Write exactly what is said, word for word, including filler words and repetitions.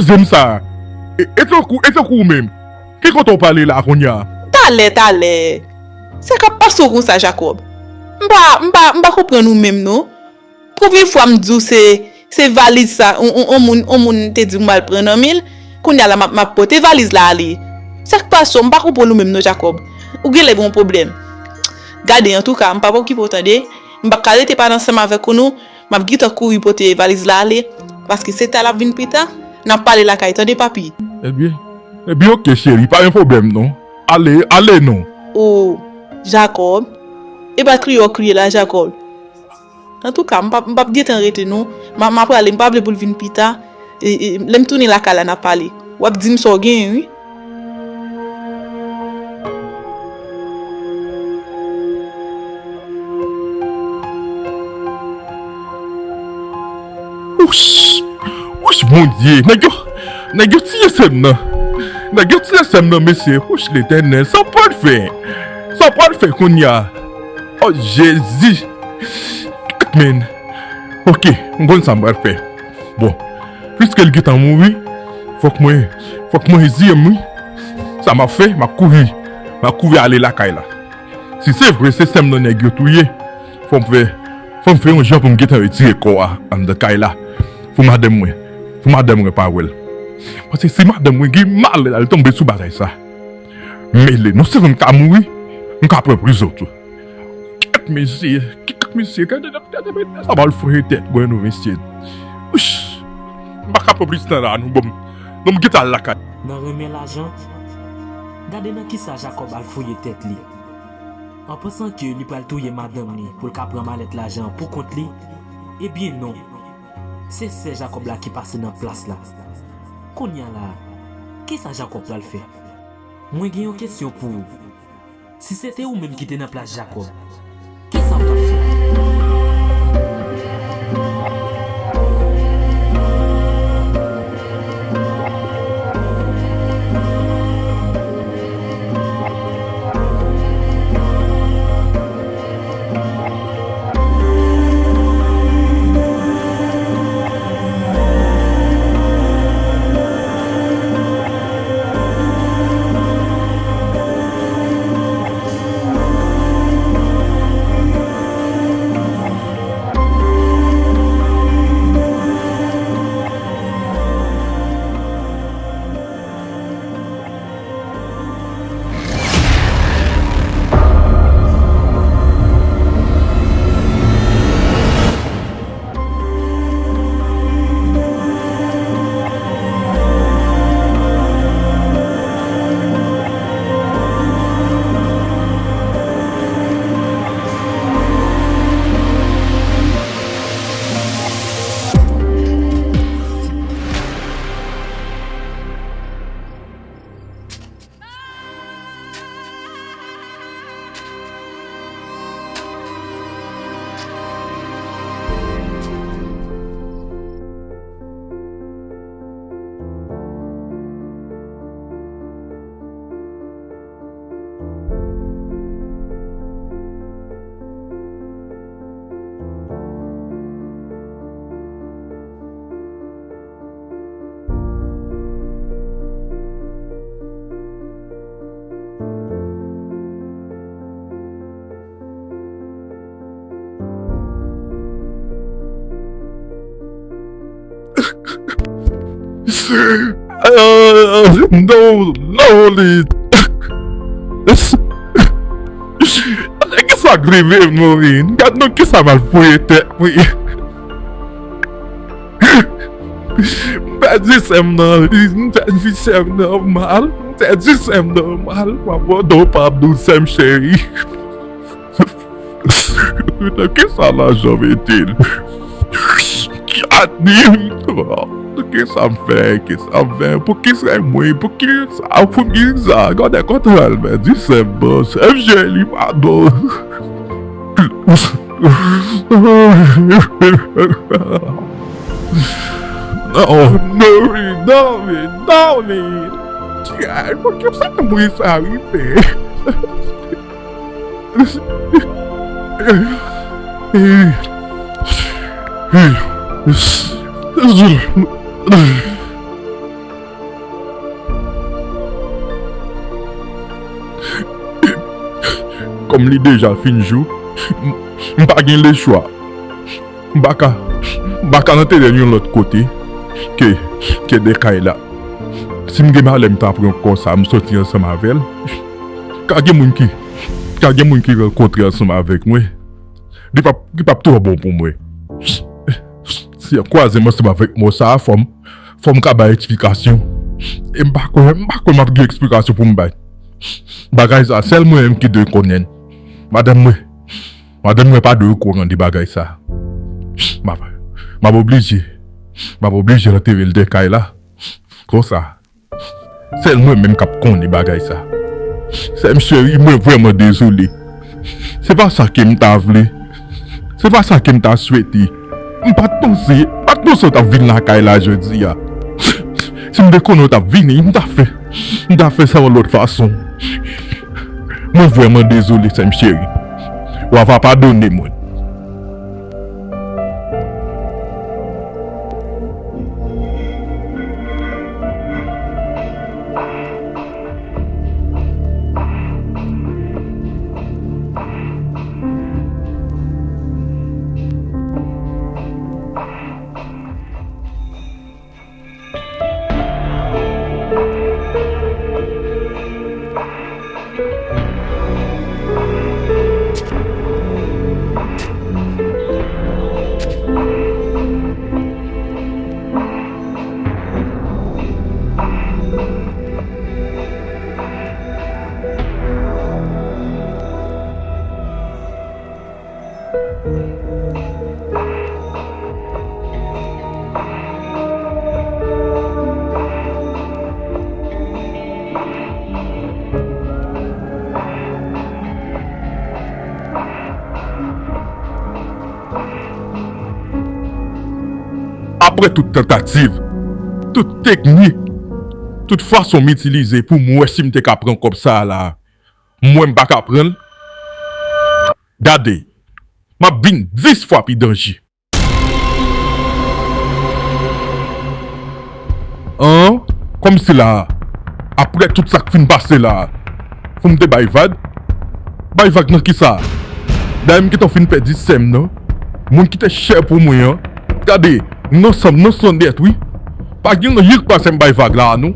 Zen sa. E, e tankou, e tankou ou menm. Ki kote w pale la kounye a? Talè, talè. Sa k ap pase w konsa, Jakòb? M pa, m pa, m pa konprann ou menm, non. Konbyen fwa m di w se, se valiz sa, on, on, on moun, on moun te di m al pran nan men l, kounye a la m ap, m ap pote valiz la ale. Sa k pase w? M pa konprann ou menm, non, Jakòb. Ou genlè gen yon pwoblèm. Gade, antouka, m p ap okipe w, tande. M p ap ka rete pale ansanm avèk ou, non. M ap gentan kouri pote valiz la ale, paske se ta l ap vin pita, n ap pale lakay, tande, papi? Ebyen, ebyen, oke, cheri, pa gen pwoblèm, non. Ale, ale, non. O, Jakòb. E pa kriye w kriye la, Jakòb. Antouka, m p ap, m p ap gentan rete, non. M a, m a prale, m pa vle pou l vin pita. E, e, lè m tounen lakay la, n a pale. W ap di m sa w genyen, wi. Wouch! Wouch, Bondye! Nèg yo, nèg yo tiye sè m nan. Nèg yo tiye sè m nan, mesye. Wouch, Letènèl, sa w pral fè? Sa w pral fè kounye a? O, Jezi! Men, oke, m konn sa m pral fè. Bon, piske l gentan mouri, fòk mwen, fòk mwen reziye m, wi. Sa m ap fè, m ap kouri. M ap kouri ale lakay la. Si se vre, se sè m nan nèg yo touye, fò m fè, fò m fè yon jan pou m gentan retire kò a anndan kay la. Pou madanm mwen, pou madanm mwen pa wè l. Paske si madanm mwen gen malè, l al tonbe sou bagay sa, mele, non sèlman m ka mouri, m ka pran prizon tou. Kèt mesye, kèt mesye, gade, gade, gade, sa pral fouye tèt mwen, non, mesye. Wouch, m pa ka pran plis tan la, non, bon, bon, m gentan al lakay. Nan renmen lajan, gade nan kisa Jakòb al fouye tèt li. An pansan ke li pral touye madanm li pou l ka pran malèt lajan an pou kont li, ebyen non. Se sè Jakòb la ki pase nan plas la. Kounye a la, kisa Jakòb pral fè? Mwen gen yon kesyon pou ou. Si se te ou menm ki te nan plas Jakòb, kisa w t ap fè? No, no, li. Gade kisa k rive m, wi. Gad non kisa m al fouye tèt, wi. M pèdi sè m nan, wi. M pèdi sè m nan mal. M pèdi sè m nan mal. M abandone, pa dou sè m cheri. Nan kisa lajan mete l? Gad li. Kisa m fè? Kisa m fè? Poukisa mwen? Poukisa? Poukisa? Gade kòman l pèdi sè m nan. Sè m cheri, padon. Non, non, non, non. Poukisa mwen sa rive? Kòm li deja fin jou, m, m pa gen lechwa. M pa ka, m pa ka antere l yon lòt kote ke, ke de kay la. Si m gen malè m ta pran kò sa, m soti ansanm avè l. Ka gen moun ki, ka gen moun ki rankontre ansanm avèk mwen. Li p ap, li p ap twò bon pou mwen. Si an kwaze m ansanm avèk mò sa a, fò m, fò m ka bay eksplikasyon. E m pa kwè, m pa kwè m ap gen eksplikasyon pou m bay. Bagay sa, sèl mwen menm ki dwe konnen l. Madanm mwen, madanm mwen pa dwe okouran de bagay sa. M ap, m ap oblije, m ap oblije antere l de kay la. Konsa. Sèl mwen menm k ap konnen bagay sa. Sè m cheri, mwen vrèman dezole. Se pa sa ke m ta vle. Se pa sa ke m ta swete. M pa t panse, m pa t panse w t ap vin lakay la jodi a. Si m te konnen w t ap vini, m ta fè, m ta fè sa yon lòt fason. Mwen vrèman dezole, sè m cheri. W a va padone mwen. Apre tout tantativ, tout teknik, tout fason m itilize pou m wè si m te ka pran kòb sa a la, m wè m pa ka pran l. Gade, m ap vin dis fwa pi danje. An, kòmsi la, apre tout sa k fin pase la, pou m te bay vag? Bay vag nan kisa? Dayè m gentan fin pèdi sè m nan. Moun ki te chè pou mwen an. Gade, nou ansanm, nou sonnèt, wi. Pa gen anyen k pase m bay vag la, non.